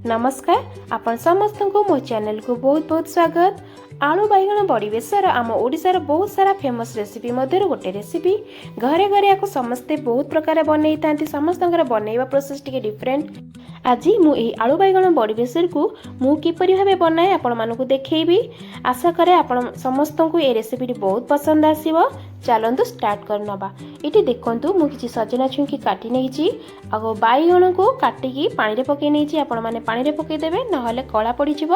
ନମସ୍କାର, ଆପଣ ସମସ୍ତଙ୍କୁ ମୋ ଚ୍ୟାନେଲକୁ ବହୁତ ବହୁତ ସ୍ୱାଗତ। ଆଳୁ ବାଇଗଣ ବଡ଼ି ବେସର ଆମ ଓଡ଼ିଶାର ବହୁତ ସାରା ଫେମସ୍ ରେସିପି ମଧ୍ୟରୁ ଗୋଟେ ରେସିପି। ଘରେ ଘରେ ୟାକୁ ସମସ୍ତେ ବହୁତ ପ୍ରକାର ବନେଇଥାନ୍ତି। ସମସ୍ତଙ୍କର ବନେଇବା ପ୍ରୋସେସ୍ ଟିକେ ଡିଫରେଣ୍ଟ। ଆଜି ମୁଁ ଏହି ଆଳୁ ବାଇଗଣ ବଡ଼ି ବେସରକୁ ମୁଁ କିପରି ଭାବେ ବନାଏ, ଆପଣମାନଙ୍କୁ ଦେଖେଇବି। ଆଶା କରେ ଆପଣ ସମସ୍ତଙ୍କୁ ଏ ରେସିପିଟି ବହୁତ ପସନ୍ଦ ଆସିବ। ଚାଲନ୍ତୁ ଷ୍ଟାର୍ଟ କରିନେବା। ଏଠି ଦେଖନ୍ତୁ, ମୁଁ କିଛି ସଜନା ଛୁଇଁକି କାଟି ନେଇଛି ଆଉ ବାଇଗଣକୁ କାଟିକି ପାଣିରେ ପକାଇ ନେଇଛି। ଆପଣମାନେ ପାଣିରେ ପକାଇଦେବେ, ନହେଲେ କଳା ପଡ଼ିଯିବ।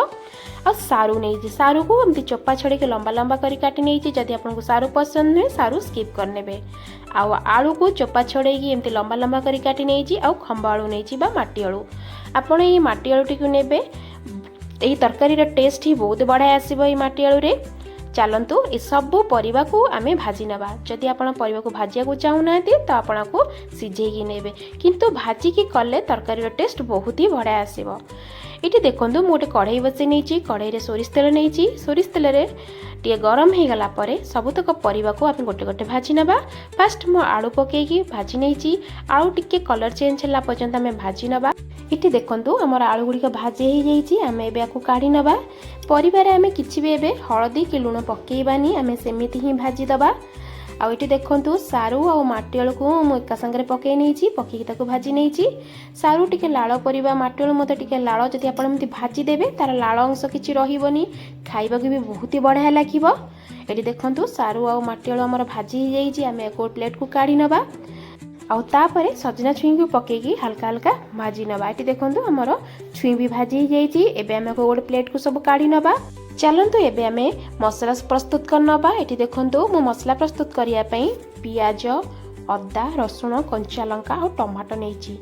ଆଉ ସାରୁ ନେଇଛି। ସାରୁକୁ ଏମିତି ଚୋପା ଛଡ଼େଇକି ଲମ୍ବା ଲମ୍ବା କରି କାଟି ନେଇଛି। ଯଦି ଆପଣଙ୍କୁ ସାରୁ ପସନ୍ଦ ନୁହେଁ, ସାରୁ ସ୍କିପ୍ କରିନେବେ। ଆଉ ଆଳୁକୁ ଚୋପା ଛଡ଼େଇକି ଏମିତି ଲମ୍ବା ଲମ୍ବା କରି କାଟି ନେଇଛି। ଆଉ ଖମ୍ବ ଆଳୁ ନେଇଛି ବା ମାଟି ଆଳୁ। ଆପଣ ଏଇ ମାଟି ଆଳୁଟିକୁ ନେବେ, ଏହି ତରକାରୀର ଟେଷ୍ଟ ହିଁ ବହୁତ ବଢ଼ିଆ ଆସିବ ଏଇ ମାଟି ଆଳୁରେ। ଚାଲନ୍ତୁ, ଏସବୁ ପରିବାକୁ ଆମେ ଭାଜି ନେବା। ଯଦି ଆପଣ ପରିବାକୁ ଭାଜିବାକୁ ଚାହୁଁନାହାନ୍ତି, ତ ଆପଣଙ୍କୁ ସିଝେଇକି ନେବେ, କିନ୍ତୁ ଭାଜିକି କଲେ ତରକାରୀର ଟେଷ୍ଟ ବହୁତ ହି ବଢ଼ିଆ ଆସିବ। ଏଠି ଦେଖନ୍ତୁ, ମୁଁ ଗୋଟେ କଢ଼େଇ ବସେଇ ନେଇଛି। କଢ଼େଇରେ ସୋରିଷ ତେଲ ନେଇଛି। ସୋରିଷ ତେଲରେ ଟିକେ ଗରମ ହେଇଗଲା ପରେ ସବୁତକ ପରିବାକୁ ଆମେ ଗୋଟେ ଗୋଟେ ଭାଜି ନେବା। ଫାଷ୍ଟ ମୁଁ ଆଳୁ ପକାଇକି ଭାଜି ନେଇଛି। ଆଳୁ ଟିକେ କଲର୍ ଚେଞ୍ଜ ହେଲା ପର୍ଯ୍ୟନ୍ତ ଆମେ ଭାଜି ନେବା। ଏଠି ଦେଖନ୍ତୁ, ଆମର ଆଳୁ ଗୁଡ଼ିକ ଭାଜି ହେଇଯାଇଛି। ଆମେ ଏବେ ୟାକୁ କାଢ଼ି ନେବା। ପରିବାରେ ଆମେ କିଛି ବି ଏବେ ହଳଦୀ କି ଲୁଣ ପକାଇବାନି, ଆମେ ସେମିତି ହିଁ ଭାଜିଦେବା। ଆଉ ଏଠି ଦେଖନ୍ତୁ, ସାରୁ ଆଉ ମାଟି ଆଳୁକୁ ମୁଁ ଏକା ସାଙ୍ଗରେ ପକାଇ ନେଇଛି। ପକାଇକି ତାକୁ ଭାଜି ନେଇଛି। ସାରୁ ଟିକେ ଲାଳ ପରିବା, ମାଟି ଆଳୁ ମଧ୍ୟ ଟିକେ ଲାଳ। ଯଦି ଆପଣ ଏମିତି ଭାଜିଦେବେ, ତାର ଲାଳ ଅଂଶ କିଛି ରହିବନି, ଖାଇବାକୁ ବି ବହୁତ ହି ବଢ଼ିଆ ଲାଗିବ। ଏଠି ଦେଖନ୍ତୁ, ସାରୁ ଆଉ ମାଟି ଆଳୁ ଆମର ଭାଜି ହେଇଯାଇଛି। ଆମେ ୟାକୁ ପ୍ଲେଟ୍କୁ କାଢ଼ି ନେବା। ଆଉ ତାପରେ ସଜନା ଛୁଇଁକୁ ପକେଇକି ହାଲକା ହାଲକା ଭାଜି ନେବା। ଏଠି ଦେଖନ୍ତୁ, ଆମର ଛୁଇଁ ବି ଭାଜି ହେଇଯାଇଛି। ଏବେ ଆମେ ଗୋଟେ ପ୍ଲେଟ୍କୁ ସବୁ କାଢ଼ି ନେବା। ଚାଲନ୍ତୁ, ଏବେ ଆମେ ମସଲା ପ୍ରସ୍ତୁତ କରିନେବା। ଏଠି ଦେଖନ୍ତୁ, ମୁଁ ମସଲା ପ୍ରସ୍ତୁତ କରିବା ପାଇଁ ପିଆଜ, ଅଦା, ରସୁଣ, କଞ୍ଚା ଲଙ୍କା ଆଉ ଟମାଟୋ ନେଇଛି।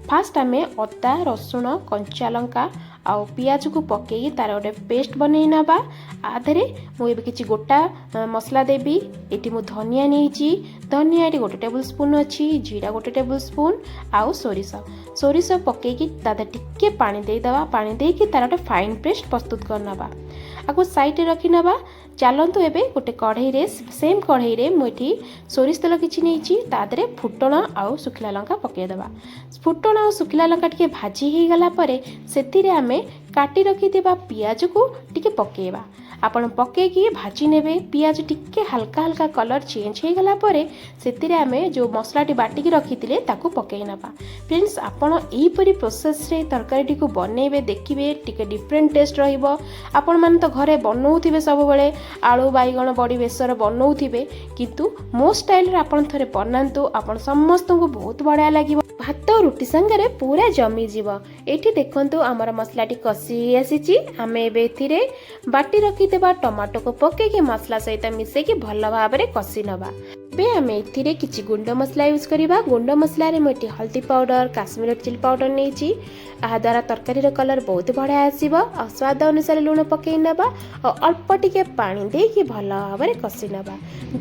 ଫାଷ୍ଟ ଆମେ ଅଦା, ରସୁଣ, କଞ୍ଚା ଲଙ୍କା ଆଉ ପିଆଜକୁ ପକେଇକି ତାର ଗୋଟେ ପେଷ୍ଟ ବନେଇ ନେବା। ଆ ଦେହରେ ମୁଁ ଏବେ କିଛି ଗୋଟା ମସଲା ଦେବି। ଏଠି ମୁଁ ଧନିଆ ନେଇଛି। ଧନିଆ ଏଠି 1 ଟେବୁଲ୍ ସ୍ପୁନ୍ ଅଛି। ଜିରା 1 ଟେବୁଲ୍ ସ୍ପୁନ୍ ଆଉ ସୋରିଷ। ସୋରିଷ ପକେଇକି ତା ଦେହରେ ଟିକେ ପାଣି ଦେଇଦେବା। ପାଣି ଦେଇକି ତାର ଗୋଟେ ଫାଇନ୍ ପେଷ୍ଟ ପ୍ରସ୍ତୁତ କରିନେବା। ଆକୁ ସାଇଡ଼ରେ ରଖିନେବା। ଚାଲନ୍ତୁ, ଏବେ ଗୋଟେ କଢ଼େଇରେ, ସେମ୍ କଢ଼େଇରେ ମୁଁ ଏଠି ସୋରିଷ ତେଲ କିଛି ନେଇଛି। ତା ଦେହରେ ଫୁଟଣ ଆଉ ଶୁଖିଲା ଲଙ୍କା ପକାଇଦେବା। ଫୁଟଣ ଆଉ ଶୁଖିଲା ଲଙ୍କା ଟିକେ ଭାଜି ହେଇଗଲା ପରେ ସେଥିରେ ଆମେ କାଟି ରଖିଥିବା ପିଆଜକୁ ଟିକେ ପକାଇବା। ଆପଣ ପକାଇକି ଭାଜି ନେବେ। ପିଆଜ ଟିକେ ହାଲକା ହାଲକା କଲର୍ ଚେଞ୍ଜ ହେଇଗଲା ପରେ ସେଥିରେ ଆମେ ଯେଉଁ ମସଲାଟି ବାଟିକି ରଖିଥିଲେ, ତାକୁ ପକାଇ ନେବା। ଫ୍ରେଣ୍ଡସ୍, ଆପଣ ଏହିପରି ପ୍ରୋସେସ୍ରେ ତରକାରୀଟିକୁ ବନେଇବେ, ଦେଖିବେ ଟିକେ ଡିଫରେଣ୍ଟ ଟେଷ୍ଟ ରହିବ। ଆପଣମାନେ ତ ଘରେ ବନଉଥିବେ, ସବୁବେଳେ ଆଳୁ ବାଇଗଣ ବଡ଼ି ବେସର ବନଉଥିବେ, କିନ୍ତୁ ମୋ ଷ୍ଟାଇଲରେ ଆପଣ ଥରେ ବନାନ୍ତୁ, ଆପଣ ସମସ୍ତଙ୍କୁ ବହୁତ ବଢ଼ିଆ ଲାଗିବ। ଭାତ ରୁଟି ସାଙ୍ଗରେ ପୁରା ଜମିଯିବ। ଏଇଠି ଦେଖନ୍ତୁ, ଆମର ମସଲାଟି କଷି ହେଇ ଆସିଛି। ଆମେ ଏବେ ଏଥିରେ ବାଟି ରଖିଥିବା ଟମାଟୋକୁ ପକେଇକି ମସଲା ସହିତ ମିଶେଇକି ଭଲ ଭାବରେ କଷି ନେବା। ଏବେ ଆମେ ଏଥିରେ କିଛି ଗୁଣ୍ଡ ମସଲା ୟୁଜ୍ କରିବା। ଗୁଣ୍ଡ ମସଲାରେ ମୁଁ ଏଠି ହଳଦୀ ପାଉଡ଼ର, କାଶ୍ମୀର ଚିଲି ପାଉଡ଼ର ନେଇଛି। ଏହାଦ୍ୱାରା ତରକାରୀର କଲର୍ ବହୁତ ବଢ଼ିଆ ଆସିବ। ଆଉ ସ୍ୱାଦ ଅନୁସାରେ ଲୁଣ ପକାଇ ନେବା ଆଉ ଅଳ୍ପ ଟିକେ ପାଣି ଦେଇକି ଭଲ ଭାବରେ କଷି ନେବା।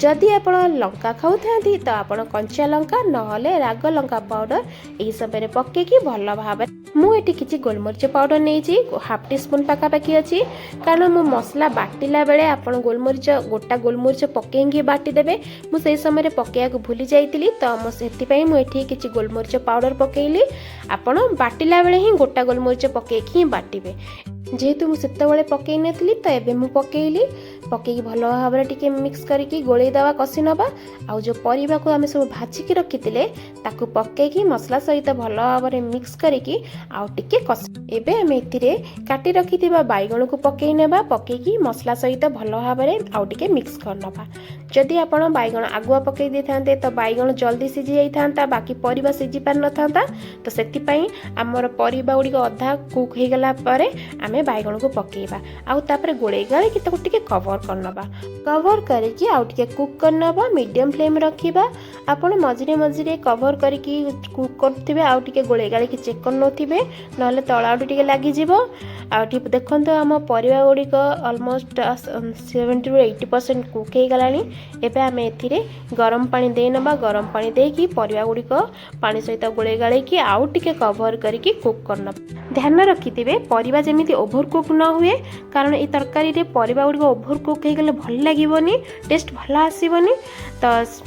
ଯଦି ଆପଣ ଲଙ୍କା ଖାଉଥାନ୍ତି, ତ ଆପଣ କଞ୍ଚା ଲଙ୍କା, ନହେଲେ ରାଗ ଲଙ୍କା ପାଉଡ଼ର ଏହି ସମୟରେ ପକାଇକି ଭଲ ଭାବରେ। ମୁଁ ଏଠି କିଛି ଗୋଲମରିଚ ପାଉଡ଼ର ନେଇଛି, ହାଫ୍ ଟି ସ୍ପୁନ୍ ପାଖାପାଖି ଅଛି। କାରଣ ମୁଁ ମସଲା ବାଟିଲା ବେଳେ ଆପଣ ଗୋଲମରିଚ, ଗୋଟା ଗୋଲମରିଚ ପକେଇକି ବାଟିଦେବେ। ମୁଁ ସେଇ ସମୟରେ ପକାଇବାକୁ ଭୁଲି ଯାଇଥିଲି, ତ ମୁଁ ସେଥିପାଇଁ ମୁଁ ଏଠି କିଛି ଗୋଲମରିଚ ପାଉଡ଼ର ପକାଇଲି। ଆପଣ ବାଟିଲା ବେଳେ ହିଁ ଗୋଟା ଗୋଲମରିଚ ପକାଇକି ହିଁ ବାଟିବେ। ଯେହେତୁ ମୁଁ ସେତେବେଳେ ପକାଇ ନଥିଲି, ତ ଏବେ ମୁଁ ପକାଇଲି। ପକାଇକି ଭଲ ଭାବରେ ଟିକେ ମିକ୍ସ କରିକି ଗୋଳେଇ ଦେବା, କଷି ନେବା। ଆଉ ଯେଉଁ ପରିବାକୁ ଆମେ ସବୁ ଭାଜିକି ରଖିଥିଲେ, ତାକୁ ପକାଇକି ମସଲା ସହିତ ଭଲ ଭାବରେ ମିକ୍ସ କରିକି ଆଉ ଟିକେ କଷି। ଏବେ ଆମେ ଏଥିରେ କାଟି ରଖିଥିବା ବାଇଗଣକୁ ପକାଇ ନେବା। ପକାଇକି ମସଲା ସହିତ ଭଲ ଭାବରେ ଆଉ ଟିକେ ମିକ୍ସ କରିନେବା। ଯଦି ଆପଣ ବାଇଗଣ ଆଗୁଆ ପକାଇ ଦେଇଥାନ୍ତେ, ତ ବାଇଗଣ ଜଲ୍ଦି ସିଝି ଯାଇଥାନ୍ତା, ବାକି ପରିବା ସିଝି ପାରିନଥାନ୍ତା। ତ ସେଥିପାଇଁ ଆମର ପରିବା ଗୁଡ଼ିକ ଅଧା କୁକ୍ ହେଇଗଲା ପରେ ଆମେ ବାଇଗଣକୁ ପକାଇବା। ଆଉ ତାପରେ ଗୋଳେଇ ଗାଳେଇକି ତାକୁ ଟିକେ କଭର୍ କରିନେବା। କଭର୍ କରିକି ଆଉ ଟିକେ କୁକ୍ କରିନେବା। ମିଡ଼ିୟମ୍ ଫ୍ଲେମ୍ ରଖିବା। ଆପଣ ମଝିରେ ମଝିରେ କଭର୍ କରିକି କୁକ୍ କରୁଥିବେ ଆଉ ଟିକେ ଗୋଳେଇ ଗାଳେଇକି ଚେକ୍ କରିନେଉଥିବେ, ନହେଲେ ତଳ ଆଡ଼ୁ ଟିକେ ଲାଗିଯିବ। ଆଉ ଏଠି ଦେଖନ୍ତୁ, ଆମ ପରିବା ଗୁଡ଼ିକ ଅଲମୋଷ୍ଟ 70ରୁ 80% କୁକ୍ ହେଇଗଲାଣି। ଏବେ ଆମେ ଏଥିରେ ଗରମ ପାଣି ଦେଇନେବା। ଗରମ ପାଣି ଦେଇକି ପରିବା ଗୁଡ଼ିକ ପାଣି ସହିତ ଗୋଳେଇ ଗାଳେଇକି ଆଉ ଟିକେ କଭର୍ କରିକି କୁକ୍ କରିନେବା। ଧ୍ୟାନ ରଖିଥିବେ, ପରିବା ଯେମିତି ଓଭର କୁକ୍ ନ ହୁଏ, କାରଣ ଏଇ ତରକାରୀରେ ପରିବା ଗୁଡ଼ିକ ଓଭର କୁକ୍ ହେଇଗଲେ ଭଲ ଲାଗିବନି, ଟେଷ୍ଟ ଭଲ ଆସିବନି। ତ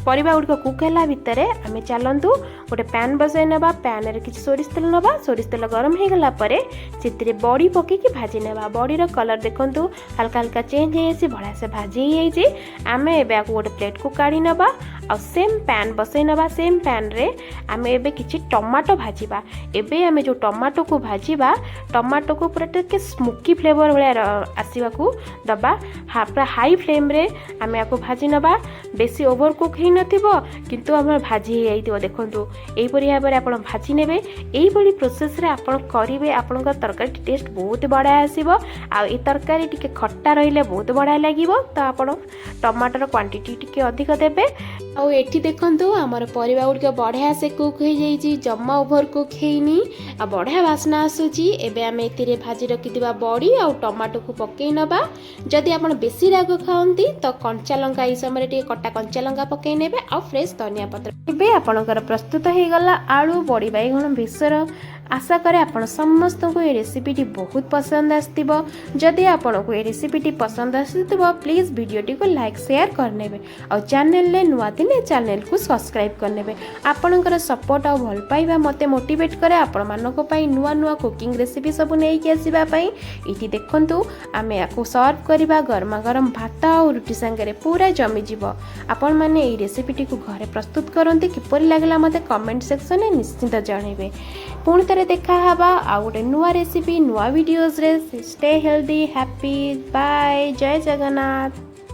ପରିବା ଗୁଡ଼ିକ କୁକ୍ ହେଲା ଭିତରେ ଆମେ ଚାଲନ୍ତୁ ଗୋଟେ ପ୍ୟାନ୍ ବସାଇ ନେବା। ପ୍ୟାନ୍ରେ କିଛି ସୋରିଷ ତେଲ ନେବା। ସୋରିଷ ତେଲ ଗରମ ହେଇଗଲା ପରେ ସେଥିରେ ବଡ଼ି ପକେଇକି ଭାଜି ନେବା। ବଡ଼ିର କଲର୍ ଦେଖନ୍ତୁ, ହାଲକା ହାଲକା ଚେଞ୍ଜ ହେଇଯାଇଛି, ବଢ଼ିଆ ସେ ଭାଜି ହେଇଯାଇଛି। ଆମେ ଏବେ ଆକୁ ଗୋଟେ ପ୍ଲେଟ୍କୁ କାଢ଼ି ନେବା ଆଉ ସେମ୍ ପ୍ୟାନ୍ ବସାଇ ନେବା। ସେମ୍ ପ୍ୟାନ୍ରେ ଆମେ ଏବେ କିଛି ଟମାଟୋ ଭାଜିବା। ଏବେ ଆମେ ଯେଉଁ ଟମାଟୋକୁ ଭାଜିବା, ଟମାଟୋକୁ ପୁରା ଟିକେ ସ୍ମୋକି ଫ୍ଲେଭର୍ ଭଳିଆ ଆସିବାକୁ ଦେବା। ପୁରା ହାଇ ଫ୍ଲେମ୍ରେ ଆମେ ଆକୁ ଭାଜି ନେବା। ବେଶୀ ଓଭର କୁକ୍ ହେଇନଥିବ, କିନ୍ତୁ ଆମର ଭାଜି ହେଇଯାଇଥିବ। ଦେଖନ୍ତୁ, ଏଇପରି ଭାବରେ ଆପଣ ଭାଜି ନେବେ। ଏଇଭଳି ପ୍ରୋସେସ୍ରେ ଆପଣ କରିବେ, ଆପଣଙ୍କ ତରକାରୀ ଟେଷ୍ଟ ବହୁତ ବଢ଼ିଆ ଆସିବ। ଆଉ ଏ ତରକାରୀ ଟିକେ ଖଟା ରହିଲେ ବହୁତ ବଢ଼ିଆ ଲାଗିବ, ତ ଆପଣ ଟମାଟୋର କ୍ୱାଣ୍ଟିଟି ଟିକେ ଅଧିକ ଦେବେ। ଆଉ ଏଠି ଦେଖନ୍ତୁ, ଆମର ପରିବା ଗୁଡ଼ିକ ବଢ଼ିଆ ସେ କୁକ୍ ହେଇଯାଇଛି, ଜମା ଓଭର କୁକ୍ ହେଇନି ଆଉ ବଢ଼ିଆ ବାସ୍ନା ଆସୁଛି। ଏବେ ଆମେ ଏଥିରେ ଭାଜି ରଖିଥିବା ବଡ଼ି ଆଉ ଟମାଟୋକୁ ପକାଇ ନେବା। ଯଦି ଆପଣ ବେଶୀ ରାଗ ଖାଆନ୍ତି, ତ କଞ୍ଚା ଲଙ୍କା, ଏଇ ସମୟରେ ଟିକେ କଟା କଞ୍ଚା ଲଙ୍କା ପକାଇ ନେବେ ଆଉ ଫ୍ରେଶ୍ ଧନିଆ ପତ୍ର। ଏବେ ଆପଣଙ୍କର ପ୍ରସ୍ତୁତ ହେଇଗଲା ଆଳୁ ବଡ଼ି ବାଇଗଣ ବେସର। ଆଶା କରେ ଆପଣ ସମସ୍ତଙ୍କୁ ଏ ରେସିପିଟି ବହୁତ ପସନ୍ଦ ଆସିଥିବ। ଯଦି ଆପଣଙ୍କୁ ଏ ରେସିପିଟି ପସନ୍ଦ ଆସିଥିବ, ପ୍ଲିଜ୍ ଭିଡ଼ିଓଟିକୁ ଲାଇକ୍, ସେୟାର କରିନେବେ ଆଉ ଚ୍ୟାନେଲରେ ନୂଆ ଥିଲେ ଚ୍ୟାନେଲକୁ ସବସ୍କ୍ରାଇବ୍ କରିନେବେ। ଆପଣଙ୍କର ସପୋର୍ଟ ଆଉ ଭଲ ପାଇବା ମୋତେ ମୋଟିଭେଟ୍ କରେ ଆପଣମାନଙ୍କ ପାଇଁ ନୂଆ ନୂଆ କୁକିଂ ରେସିପି ସବୁ ନେଇକି ଆସିବା ପାଇଁ। ଏଇଠି ଦେଖନ୍ତୁ, ଆମେ ୟାକୁ ସର୍ଭ କରିବା ଗରମା ଗରମ ଭାତ ଆଉ ରୁଟି ସାଙ୍ଗରେ, ପୁରା ଜମିଯିବ। ଆପଣମାନେ ଏଇ ରେସିପିଟିକୁ ଘରେ ପ୍ରସ୍ତୁତ କରନ୍ତି, କିପରି ଲାଗିଲା ମୋତେ କମେଣ୍ଟ ସେକ୍ସନରେ ନିଶ୍ଚିତ ଜଣାଇବେ। ପୁଣି ଥରେ ଦେଖା ହେବା ଆଉ ଗୋଟେ ନୂଆ ରେସିପି, ନୂଆ ଭିଡ଼ିଓଜରେ। Stay healthy, happy, bye. Jay Jagannath.